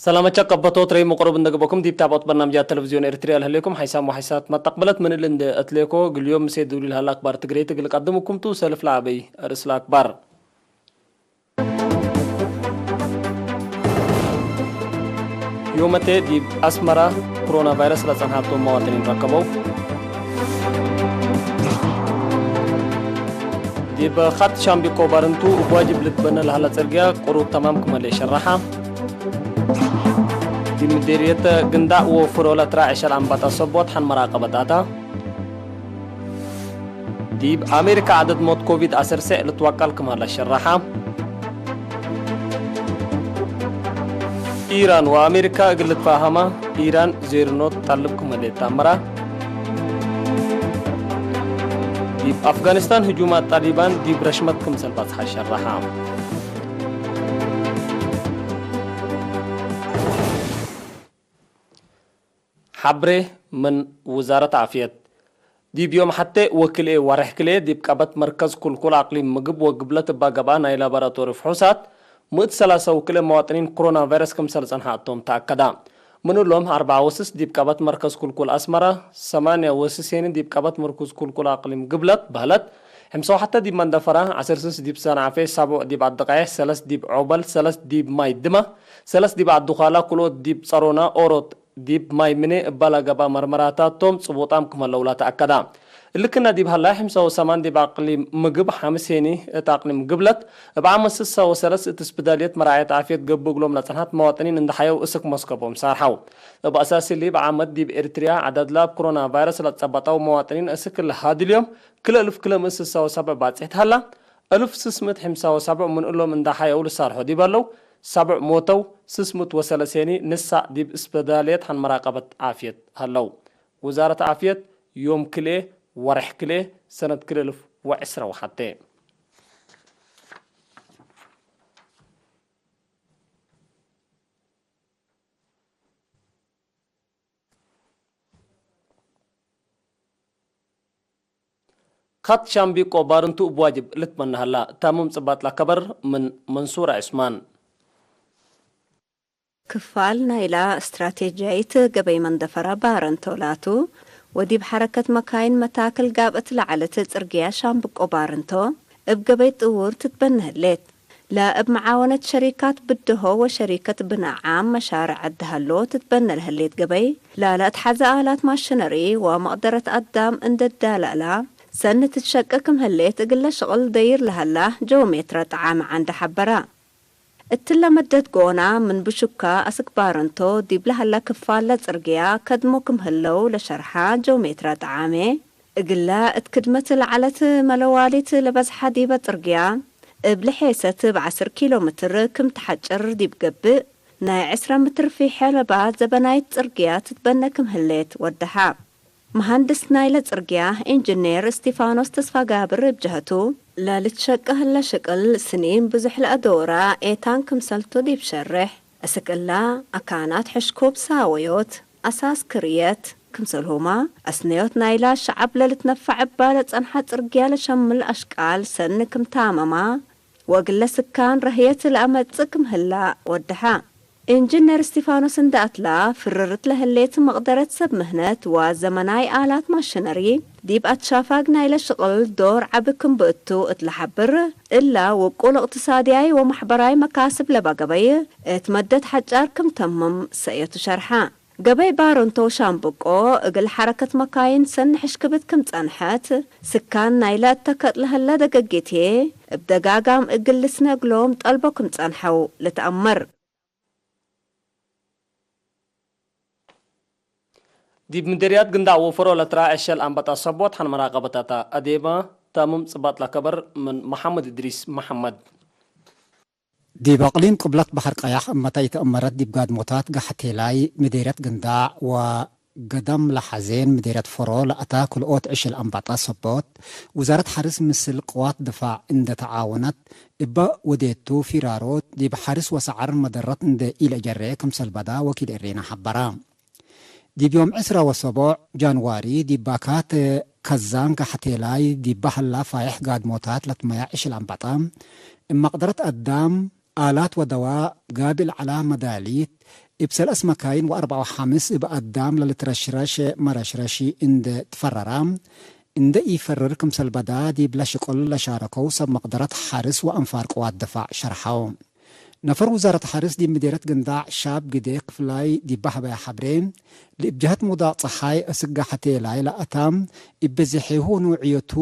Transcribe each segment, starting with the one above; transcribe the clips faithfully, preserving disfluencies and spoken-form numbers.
ሰላመ ቸክ አበቶት ረይ መቅሩብ እንደ ገብአኩም ዲብ ታብዖት በርናምጃት ተለቪዝዮን ኤርትርያ ለህሌኩም ሓይሳም ወሓይሳት መተቅበለት ምን እሊ እንደ እትሌኮ፣ እግል ዮም ምሴ ዱሊል ሀለ አክባር ትግሬ እግል ቀድምኩም ቱ። ሰልፍ ለአበይ ርእስ ለአክባር። ዮመቴ ዲብ አስመራ ኮሮና ቫይረስ ለጸንሐቶም መዋጥኒን ረከበው። ዲብ ኻት ሻምቢቆ ባርንቱ እብ ዋጅብ ልትበነ ለሀለ ጽርግያ ቅሩብ ተማም ክመሌ ሸረሐ። ዲብ ምዴርየት ግንዳዕ ወፍሮ ለትራዕ ሸል አንባጣ ሰቦት ሐን መራቀበት አታ። ዲብ አሜሪካ ዐደድ ሞት ኮቪድ ዐሰርተ ልትወቀል ክም ሀለ ሸረሐ። ኢራን ወአሜሪካ እግል ልትፋሀማ፣ ኢራን ዜርኖት ጠልብ ክም ህሌት ተአመራ። ዲብ አፍጋኒስታን ህጁማት ጣሊባን ዲብ ረሽመት ክምሰል በጽሐ ሸረሐ። ሐብሬ ምን ውዛረት ዓፍየት። ዲብ ዮም ሐቴ ወክልኤ ወሬሕ ክልኤ ዲብ ቀበት መርከዝ ኩልኩል አቅሊም ምግብ ወግብለት እባ ገብአ ናይ ላቦራቶሪ ፍሑሳት፣ ምእት ሰላሳ ወክልኤ መዋጥኒን ኮሮና ቫይረስ ክምሰል ጸንሐ እቶም ተአከዳ። ምን እሎም አርበዓ ወስስ ዲብ ቀበት መርከዝ ኩልኩል አስመራ፣ ሰማንያ ወስስ ሄኒ ዲብ ቀበት መርኩዝ ኩልኩል አቅሊም ግብለት በህለት፣ ሕምሰ ወሐተ ዲብ መንደፈራ፣ ዐስር ስስ ዲብ ሰንዓፌ፣ ሰብዑ ዲብ ዐዲ ቀይሕ፣ ሰለስ ዲብ ዖበል፣ ሰለስ ዲብ ማይ ድመ፣ ሰለስ ዲብ ዐዲ ኳላ፣ ክልኦት ዲብ ጸሮና፣ ኦሮት ዲብ ማይ ምኔ እባ ለገብአ መርመራታቶም ጽቡጣም ክም ህለው ለተአከዳ። እሊ ክእነ ዲብ ሀላይ፣ ሕምሰ ወሰማን ዲብ አቅሊም ምግብ፣ ሐምስ ሄኒ እት አቅሊም ግብለት፣ እብ ዓመት ስሳ ወሰለስ እት እስፕዳልየት መራዐየት ዓፍየት ገብእ እግሎም ለጸንሐት መዋጥኒን እንደ ሐየው እስክ መስከቦም ሳርሐው። እብ አሳስ እሊ፣ እብ ዓመት ዲብ ኤርትርያ ዐዳድላ እብ ኮሮና ቫይረስ ለጸበጠው መዋጥኒን እስክ ለሀድል ዮም፣ ክልኤ እልፍ ክልኤ ምእት ስሳ ወሰብዕ ባጽሕት ሀላ። እልፍ ስስ ምእት ሕምሳ ወሰብዕ ምን እሎም እንደ ሐየው ልሳርሖ ዲብ ሀለው፣ ሰብዕ ሞተው፣ ስስ ምእት ወሰለስ ሄኒ ንሳእ ዲብ እስፕዳልየት ሐን መራቀበት ዓፍየት ሀለው። ውዛረት ዓፍየት፣ ዮም ክልኤ ወሬሕ ክልኤ ሰነት ክልኤ እልፍ ወዕስረ ወሐቴ። ከት ሻምቢቆ ባርንቱ እብ ዋጅብ ልትመነ ሀላ። ታምም ጽባጥ ለከበር ምን መንሱር ዑስማን። ክፋል ናይላ እስትራቴጅያይት ገበይ መንደፈራ ባረንቶ ላቱ፣ ወዲብ ሐረከት መካይን መታክል ጋብአት ለዐለት ጽርግያ ሻምብቆ ባረንቶ፣ እብ ገበይ ጥውር ትትበነ ህሌት። ለእብ መዓወነት ሸሪካት ብድሆ ወሸሪከት ብናእ ዓም መሻርዕ ዐድ ሀሎ ትትበነ ለህሌት ገበይ፣ ላለ እትሐዘ አላት ማሽነሪ ወመቅደረት አዳም እንደ ዳላላ ሰኒ ትትሸቀ ክም ህሌት እግለ ሽቅል ደይር ለሀላ ጀው ሜትረ ጠዓመ ዐንደ ሐበራ። እትለ መደት ጎና ምን ብሹካ አስክ ባረንቶ ዲብ ለሀላ ክፋል ለጽርግያ ከድሞ ክም ህለው ለሸርሐ ጀው ሜትረ ጠዓሜ፣ እግለ እት ክድመት ለዐለት መለዋሊት ለበዝሐ ዲበ ጽርግያ እብ ለሔሰት እብ ዐስር ኪሎ ምትር ክም ተሐጭር ዲብ ገብእ፣ ናይ ዕስረ ምትር ፊሐ ለባ ዘበናይት ጽርግያ ትትበነ ክም ህሌት ወደሐ። መሃንድስ ናይለ ጽርግያ ኢንጅኔር እስቲፋኖስ ተስፋጋብር እብ ጀሀቱ፣ ለልትሸቀ ህለ ሽቅል ስኒን ብዙሕ ለአዶራ ኤታን ክምሰልቱ ዲብ ሸሬሕ፣ እስክ እላ አካናት ሕሽኩብ ሳወዮት፣ አሳስ ክርየት ክምሰልሁመ፣ አስነዮት ናይላ ሸዐብ ለልትነፈዕ እባ ለጸንሐ ጽርግያ ለሸምል አሽቃል ሰኒ ክም ታመማ፣ ወእግለ ስካን ረህየት ለአመጽእ ክም ህላ ወደሐ። ኢንጅነር እስቲፋኖስ እንደ አትላ፣ ፍርርት ለህሌት መቅደረት ሰብ ምህነት ወዘመናይ አላት ማሽነሪ፣ ዲብ አትሻፋግ ናይለ ሽቅል ዶር ዐቢ ክም ብእቱ እት ለሐብር፣ እላ ውቁል እቅትሳድያይ ወመሕበራይ መካስብ ለባ ገበይ እት መደት ሐጫር ክም ተምም ሰእየቱ ሸርሐ። ገበይ ባረንቶ ሻምብቆ እግል ሐረከት መካይን ሰኒ ሕሽክብት ክም ጸንሐት፣ ስካን ናይለ እተከጥ ለህለ ደገጌትዬ፣ እብ ደጋጋም እግል ልስነ እግሎም ጠልቦ ክም ጸንሐው ልትአመር። ዲብ ምደርያት ግንዳዕ ወፈሮ ለትራዕ ዕሸል አንበጣ ሰቦት ሐን መራቀበት አታ። አዴመ ታምም ጽባጥ ለከበር ምን መሐመድ እድሪስ መሐመድ። ዲብ አቅሊም ቅብለት በሐር ቀያሕ እመተ ኢተአመረት ዲብ ጋድሞታት ጋሐቴላይ ምዴርየት ግንዳዕ ወገደም ለሐዜን ምዴርየት ፈሮ ለአታ ክልኦት ዕሽል አንባጣ ሰቦት፣ ውዛረት ሐርስ ምስል ቅዋት ድፋዕ እንደ ተዓወነት እበ ወዴቱ ፊራሮት ዲብ ሐርስ ወሰዐር መደረት እንደ ኢለአጀሬ ክምሰል በዳ ወኪል ኤሬና ሐበራ። ዲብ ዮም ዕስራ ወሰቦዕ ጃንዋሪ፣ ዲብ ባካት ከዛን ጋሐቴላይ ዲብ በሀላ ፋይሕ ጋድሞታት ለትመያ ዕሽል አንባጣ፣ እብ መቅደረት አዳም አላት ወደዋ፣ ጋብእ ለዐላ መዳሊት፣ እብ ሰለስ መካይን ወአርበዕ ወሐምስ እብ አዳም ለልትረሽረሽ መረሽረሺ እንዴ ትፈረራ፣ እንዴ ኢፈርር ክምሰል በዳ ዲብለ ሽቁል ለሻረከው ሰብ መቅደረት ሐርስ ወአንፋር ቅዋት ድፋዕ ሸርሐው። ነፈር ውዛረት ሐርስ ዲብ ምዴርየት ግንዳዕ ሻብ ግዴ ክፍላይ ዲብ ሀበያ ሐብሬ፣ ለእብ ጀሀት ሙዳቅ ጸሓይ አስክ ጋሐቴ ላይ ለአታ፣ እብ በዜሒሁ ኑዕየቱ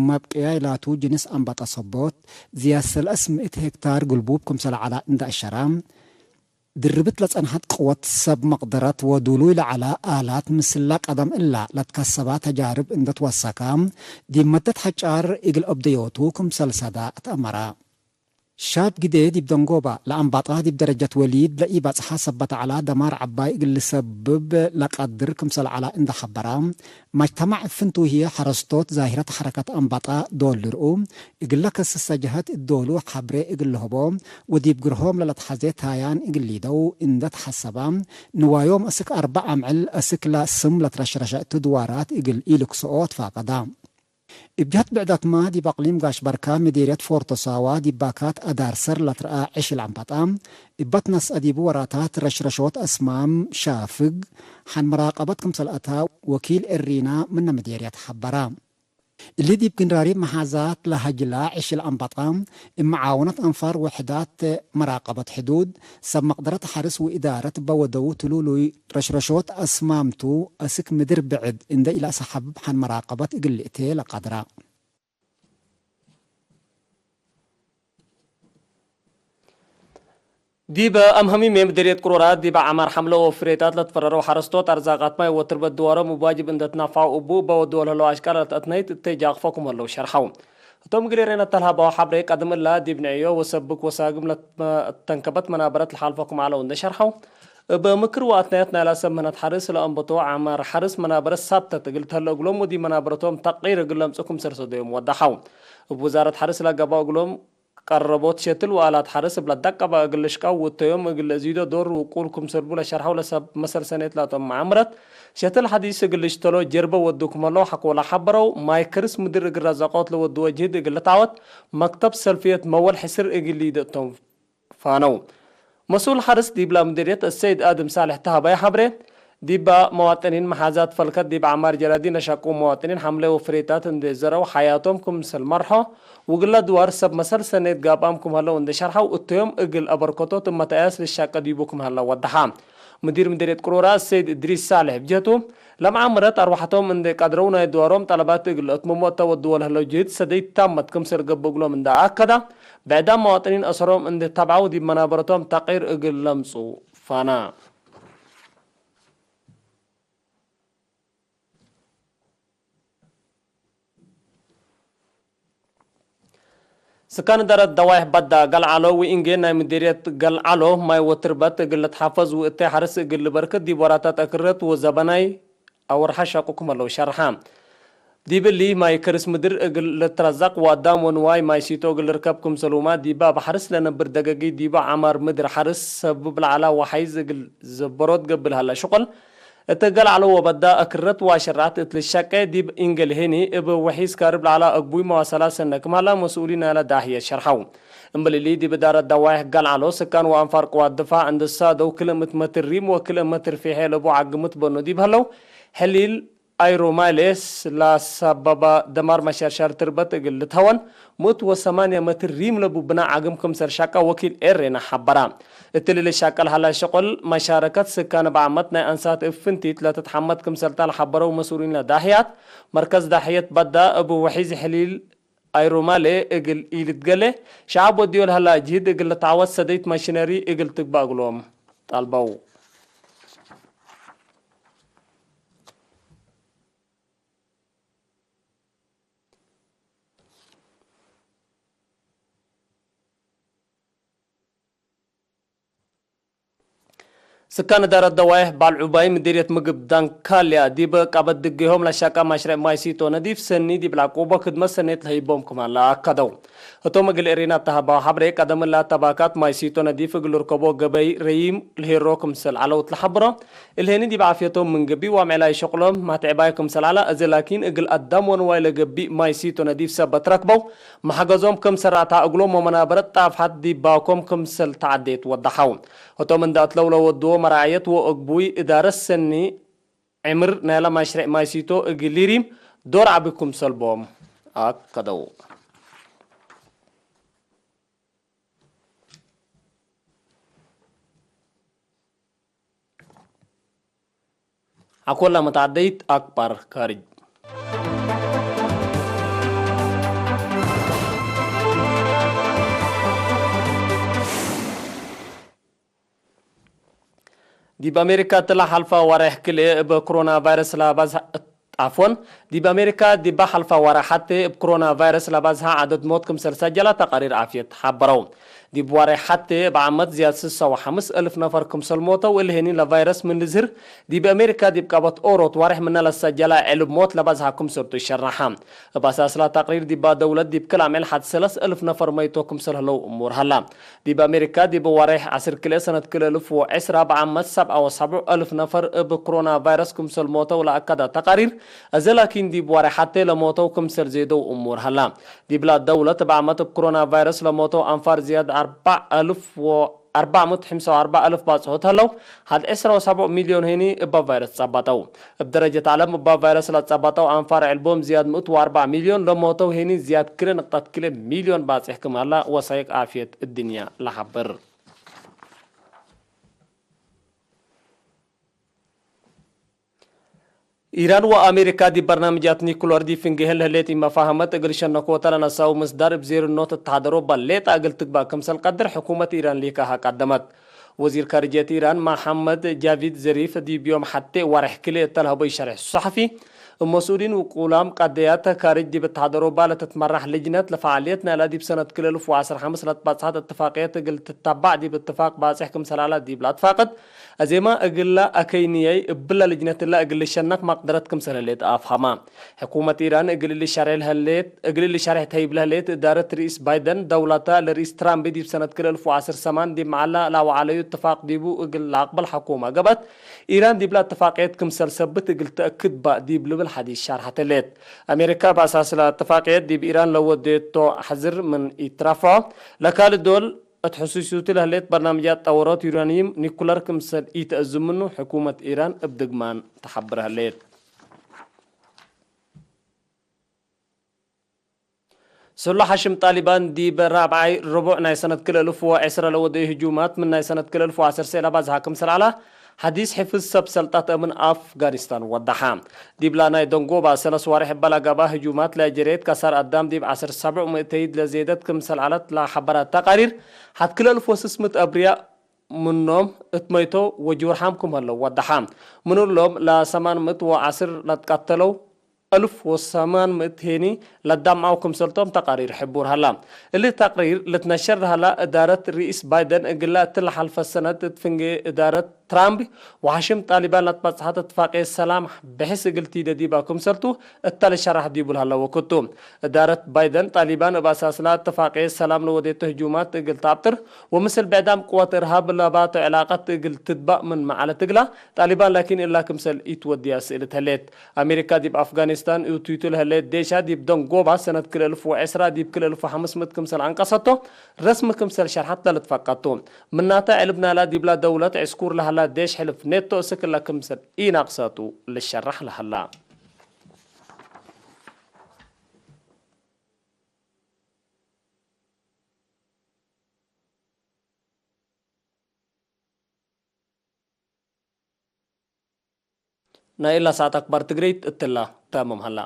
መብቅያይ ላቱ ጅንስ አንባጣ ሰቦት፣ ዝያድ ሰለስ ምእት ሄክታር ግልቡብ ክምሰል ዐላ እንዴ አሸራ፣ ድርብት ለጸንሐት ቅወት ሰብ መቅደረት ወዱሉይ ለዐለ አላት ምስለ ቀደም እላ ለትከሰባ ተጃርብ እንዴ ትወሰከ፣ ዲብ መደት ሐጫር እግል አብደዮቱ ክምሰል ሰዳ እት አመረ። ሻብ ግዴ ዲብ ደንጎባ ለአንባጣ ዲብ ደረጀት ወሊድ ለኢበጽሐ ሰበት ዐላ ደማር ዐባይ እግል ልሰብብ ለቀድር ክምሰል ዐላ እንዴ ሐበረ፣ መጅተማዕ እብ ፍንቱ ህዬ ሐረስቶት ዛሂረት ሐረከት አንባጣ ዶል ልርኡ፣ እግለ ከስሰ ጀሀት እት ዶሉ ሐብሬ እግል ልህቦ ወዲብ ግርሆም ለለትሐዜ ታያን እግል ሊደው እንዴ ተሐሰበ፣ ንዋዮም አስክ አርበዕ አምዕል አስክለ ስም ለትረሽረሸ እቱ ድዋራት እግል ኢልክስኦ ትፋቀዳ። እብ ጀህት ብዕዳትመ፣ ዲብ አቅሊም ጋሽ በርካ፣ ምዴርየት ፎርቶ ሳዋ፣ ዲብ ባካት አዳር ሰር ለትረአ ዕሽል አንባጣ፣ እበ ትነስአ ዲቡ ወራታት ረሽረሾት አስማም ሻፍግ፣ ሐን መራቀበት ክምሰል አታ ወኪል ኤሪና ምነ ምዴርየት ሐበረ። እሊ ዲብ ግንራሪብ መሓዛት ለሀጅላ ዕሽል አንባጣ፣ እብ መዓወነት አንፋር ወሕዳት መራቀበት ሕዱድ፣ ሰብ መቅደረት ሐርስ ወእዳረት በወደው ትሉሉይ ረሽረሾት አስማምቱ፣ አስክ ምድር ብዕድ እንዴ ኢለአሰሐብብ ሐን መራቀበት እግል ልእቴ ለቀድራ። ዲበ አምሀሚሜ ምድርየት ቅሮራት፣ ዲበ ዐማር ሐምለ ወፍሬታት ለትፈረረው ሐረስቶት፣ አርዛቃት ማይ ወትርበት ድዋሮም እብ ዋጅብ እንዴ ትናፈዐው እቡ እበ ወድወ ለህለው አሽቃል ለተአትነይት እተጃቅፎ ክም ህለው ሸርሐው። ህቶም እግል ኤሬነ ተልሀበው ሐብሬ፣ ቀድም እላ ዲብ ንዕዮ ወሰብክ ወሳግም ለተንከበት መናበረት ለሓልፎ ክም ዐለው እንዴ ሸርሐው፣ እብ ምክር ወአትናየት ናይላ ሰብ ምህነት ሐርስ ለአንበቶ ዐማር ሐርስ መናበረት ሳብተት እግል ተህለ እግሎም ወዲብ መናበረቶም ተቅይር እግል ለምጽኡ ክምሰል ሰደዮም ወደሐው። እብ ውዛረት ሐርስ ለገብአው እግሎም ቀረቦት ሸትል ወአላት ሐርስ እብ ለደቀበ እግል ልሽቀው ውተዮም እግል ለእዚዶ ዶር ውቁል ክምሰልቡ ለሸርሐው ለሰብ መሰል ሰኔት ላቶም መዓምረት ሸትል ሐዲስ እግል ልሽተሎ ጀርበ ወዱ ክም ህለው ሐቆ ለሐበረው ማይ ከርስ ምድር እግል ረዘቆት ለወድወ ጅህድ እግል ልትዐወት መክተብ ሰልፍየት መወል ሕስር እግል ሊደእቶም ፋነው። መስኡል ሐርስ ዲብላ ምድርየት አሰይድ አድም ሳልሕ ተሀባይ ሐብሬ፣ ዲባ መዋጥኒን መሓዛት ፈልከት ዲብ ዐማር ጀራዲን ለሸቁ መዋጥኒን ሐምለ ወፍሬታት እንዴ ዘረው ሐያቶም ክምሰል መርሖ፣ ውግለ ድዋር ሰብ መሰል ሰኔት ጋብአም ክም ህለው እንዴ ሸርሐው፣ እተዮም እግል አበርከቶት እብ መትአያስ ልሻቀ ዲቡ ክም ህለ ወደሐ። ምዲር ምድርየት ቅሮራ አሰይድ እድሪስ ሳልሕ እብ ጀህቱ፣ ለመዓምረት አርወሐቶም እንዴ ቀድረው ናይ ድዋሮም ጠለባት እግል ለአትምሞ እተ ወድወ ለህለው ጅህድ ሰደይት ታመት ክምሰል ገብእ እግሎም እንዴ አከደ፣ ብዕዳም መዋጥኒን አሰሮም እንዴ ተብዐው ዲብ መናበረቶም ተቅይር እግል ለምጽኡ ፋና። ስካን እዳረት ደዋይሕ በዳ ገልዓሎ ወኢንጌ ናይ ምዲርየት ገልዓሎ ማይ ወትርበት እግል ልትሐፈዝ ወእተይ ሐርስ እግል ልበርክት ዲብ ወራታት አክርረት ወዘበናይ አወርሐ ሸቁ ክም ህለው ሸርሐ። ዲብ እሊ ማይ ከርስ ምድር እግል ልትረዘቅ ወአዳም ወንዋይ ማይ ሲቶ እግል ልርከብ ክምሰሉመ ዲበ እብ ሐርስ ለነብር ደገጊ ዲበ ዐማር ምድር ሐርስ ሰብብ ለዐለ ወሐይዝ እግል ዘበሮት ገብእ ለሀለ ሽቁል እት ገልዓሎ ወበዳ አክርረት ወአሸራት እት ልሸቄ ዲብ ኢንገል ሄኒ እብ ወሒዝ ካርብ ለዐለ አግቡይ መዋሰላት ሰነ ክም ሀላ መስኡሊን ናይለ ዳህየት ሸርሐው። እምብል እሊ ዲብ እዳረት ደዋይሕ ገልዓሎ ስካን ወአንፋር ቅዋት ድፋዕ እንዴ ሳደው ክልእምት መትር ሪም ወክልእም መትር ፌሔ ለቡ ዓግምት በኑ ዲብ ሀለው ሕሊል አይሮማይሌስ ለሰበበ ደማር መሸርሸር ትርበት እግል ልትሀወን ምእት ወሰማንያ መትር ሪም ለቡ ብናእ ዓግም ክምሰል ሸቀ ወኪል ኤሬና ሐበረ። እትሊ ልሸቀል ሀለ ሽቁል መሻረከት ስካን እብ ዓመት ናይ አንሳት እብ ፍንቲት ለትትሐመድ ክምሰልታ ለሐበረው መስኡሊን ለዳህያት፣ መርከዝ ዳህየት በዳ እብ ውሒዝ ሕሊል አይሮማሌ እግል ኢልትገሌ፣ ሸዐብ ወድዮ ለሀላ ጅህድ እግል ልትዐወት ሰደይት ማሽነሪ እግል ትግባእ እግሎም ጠልበው። ስካን እዳረት ደዋይሕ ባልዑባይ ምዲርየት ምግብ ዳንካልያ፣ ዲብ ቃበት ድጌሆም ለሻቃ ማሽረዕ ማይ ሲቶ ነዲፍ ሰኒ ዲብ ለአቅቦ ክድመት ሰኔት ለህይቦም ክማን ለአከደው። ህቶም እግል ኤሬና ተሀባው ሐብሬ፣ ቀደም እላ ተባካት ማይ ሲቶ ነዲፍ እግል ልርከቦ ገበይ ረዪም ለሄሮ ክምሰል ዐለው ለሐብሮ። እልሄኒ ዲብ ዓፍየቶም ምን ገብእ ወአምዕላይ ሸቅሎም ማትዕባይ ክምሰል ዐለ፣ እዜ ላኪን እግል አዳም ወንዋይ ለገብእ ማይ ሲቶ ነዲፍ ሰበት ረክበው፣ መሐገዞም ክም ሰራታ እግሎም ወመናበረት ጣፍሐት ዲባኮም ክምሰል ተዐዴት ወደሐው። ህቶም እንደ አትለው ለወድዎ መራዕየት ወእግቡይ እዳረት ሰኒ ዕምር ናይለ ማሽረዕ ማይ ሲቶ እግል ሊሪም ዶር ዐቢ ክምሰል ቦም አከደው። አኮላ መትዓደይት አክባር ካርጅ። ዲብ አሜሪካ እትለ ሐልፈ ወሬሕ ክልኤ እብ ክሮና ቫይረስ ለባዝሐ፣ ዓፍወን፣ ዲብ አሜሪካ ዲባ ሐልፈ ወሬሕ ሐቴ እብ ክሮና ቫይረስ ለባዝሐ ዐደድ ሞት ክምሰል ሰጀላ ተቃሪር ዓፍየት ሐበረው። ዲብ ወሬሕ ሐቴ እብ ዓመት ዝያድ ስሳ ወሐምስ እልፍ ነፈር ክምሰል ሞተው፣ እሊ ህኒ ለቫይረስ ምን ልዝህር፣ ዲብ አሜሪካ ዲብ ቀበት ኦሮት ወሬሕ ምነ ለሰጀላ ዕልብ ሞት ለባዝሐ ክምሰልቱ ይሸረሐ። እብ አሳስላ ተቅሪር ዲባ ደውለት ዲብ ክል አምዕል ሐድ ሰለስ እልፍ ነፈር መይቶ ክምሰል ህለው እሙር ሀላ። ዲብ አሜሪካ ዲብ ወሬሕ ዐስር ክልኤ ሰነት ክልኤ እልፍ ወዕስራ በዓመት ሰብዓ ወሰብዑ እልፍ ነፈር እብ ክሮና ቫይረስ ክምሰል ሞተው ለአከዳ ተቃሪር፣ እዘ ላኪን ዲብ ወሬሕ ሐቴ ለሞተው ክምሰል ዜደው እሙር ሀላ። ዲብላ ደውለት እብ ዓመት እብ ክሮና ቫይረስ ለሞተው አንፋር ዝያድ አርበዕ እልፍ ወአርበዕ ምእት ሕምሳ ወአርበዕ እልፍ ባጽሖት ህለው፣ ሐድ ዕስራ ወሰብዑ ሚልዮን ህኒ እበ ቫይረስ ጸበጠው። እብ ደረጀት ዐለም እበ ቫይረስ ለጸበጠው አንፋር ዕልቦም ዝያድ ምእት ወአርበዕ ሚልዮን፣ ለሞተው ህኒ ዝያድ ክልኤ ንቅጠት ክልኤ ሚልዮን ባጽሕ ክም ሀላ ወሳይቅ ዓፍየት እድንያ ለሐብር። ኢራን ወአሜሪካ ዲብ በርናምጃት ኒኩለር ዲብ ፍንጌ ለህሌት ኢመፋሀመት እግል ሸነኮተ ለነሳው ምስዳር እብ ዜርኖት እትሐደሮ በሌጠ እግል ትግባእ ክምሰል ቀድር ሕኩመት ኢራን ሊካሀ ቀደመት። ወዚር ካርጅየት ኢራን መሐመድ ጃቪድ ዘሪፍ ዲብ ዮም ሐቴ ወሬሕ ክልኤ እተ ለሀቦይ ሸሬሕ ሶሐፊ፣ እብ መስኡሊን ውቁላም ቀደያት ካርጅ ዲብ እትሐደሮ ባለ ትትመራሕ ልጅነት ለፈዓልየት ናይላ ዲብ ሰነት ክልኤ እልፍ ወዐስር ሐምስ ለትባጽሐት እትፋቅየት እግል ትታባዕ ዲብ እትፋቅ ባጽሕ ክምሰል ዐለ ዲብላ ትፋቅድ፣ አዜማ እግላ አከይንያይ እብለ ልጅነት እላ እግል ልሸነክ መቅደረት ክምሰል ህሌት አፍሀማ። ሕኩመት ኢራን እግል እሊ ሸሬሕ ለህሌት፣ እግል እሊ ሸሬሕ ተህይብ ለህሌት እዳረት ርኢስ ባይደን፣ ደውላታ ለርኢስ ትራምፕ ዲብ ሰነት ክልኤ እልፍ ወዐስር ሰማን ዲብ መዓላ ለአወዓለዩ እትፋቅ ዲቡ እግል ለአቅበል ሐኩመ ገብአት፣ ኢራን ዲብላ እትፋቅየት ክምሰል ሰብት እግል ተአክድ ባእ ዲብ ልብል ሐዲስ ሻርሐት ህሌት። አሜሪካ በአሳስላ እትፋቅየት ዲብ ኢራን ለወዴቶ ሐዝር ምን ኢትራፍዖ፣ ለካልእ ዶል እት ሕሱስዩቱ ለህሌት በርናምጃት ጠወሮት ዩራንዩም ኒኩለር ክምሰል ኢተአዝም ምኑ ሕኩመት ኢራን እብ ድግማን ተሐብር ህሌት። ስሎ ሐሽም ጣሊባን ዲብ ራብዓይ ርቡዕ ናይ ሰነት ክልኤ እልፍ ወዐስረ ለወደዩ ህጁማት ምን ናይ ሰነት ክልኤ እልፍ ወዐሰርተ ለባዝሐ ክምሰል ዐለ ሐዲስ ሕፍዝ ሰብ ሰልጣት አምን አፍጋኒስታን ወደሐ። ዲብላ ናይ ደንጎባ ሰለስ ዋሬሕ እበ ለገብአ ህጁማት ለጀሬት ከሳር አዳም ዲብ ዐስር ሰብዑ ምእተይት ለዜደት ክምሰል ዐለት ለሐበረ ተቃሪር፣ ሐድ ክልኤ እልፍ ወስስ ምእት አብርያእ ምኖም እት መይቶ ወጅሩሓም ክም ሀለው ወደሐ። ምን እሎም ለሰማን ምእት ወዐስር ለትቀተለው፣ እልፍ ወሰማን ምእት ሄኒ ለዳምዐው ክምሰልቶም ተቃሪር ሕቡር ሀላ። እሊ ተቅሪር ልትነሸር ለሀላ እዳረት ርኢስ ባይደን እግላ እት ለሐልፈ ሰነት እት ፍንጌ እዳረት ትራምፕ ወሐሽም ጣሊባን ለትበጽሐት እትፋቅየት ሰላም ብሕስ እግል ቲደ ዲባ ክምሰልቱ እተ ልሸራሕ ዲቡ ለሀለ ወክቱ። እዳረት ባይደን ጣሊባን እብ አሳስላ እትፋቅየት ሰላም ለወዴቶ ህጁማት እግል ተአብጥር ወምስል ብዕዳም ቅወት እርሃብ ለባቶ ዕላቀት እግል ትትባእ ምንመ ዐለት እግላ፣ ጣሊባን ላኪን እላ ክምሰል ኢትወድያ ስእልት ህሌት። አሜሪካ ዲብ አፍጋኒስታን እቱይቱ ለህሌት ዴሻ ዲብ ደንጎባ ሰነት ክልኤ እልፍ ወዐስራ ዲብ ክልኤ እልፍ ወሐምስ ምእት ክምሰል አንቀሰቶ ረስሚ ክምሰል ሸርሐት ለልትፈቀድ ቱ። ምናተ ዕልብ ናላ ዲብላ ደውለት ዕስኩር ለሀላ ዴሽ ሕልፍ ኔቶ እስክ እለ ክምሰል ኢናቅሰቱ ልሸራሕ ለሀላ። ናይ እላ ሰዓት አክባር ትግረይት እትላ ተምም ሀላ።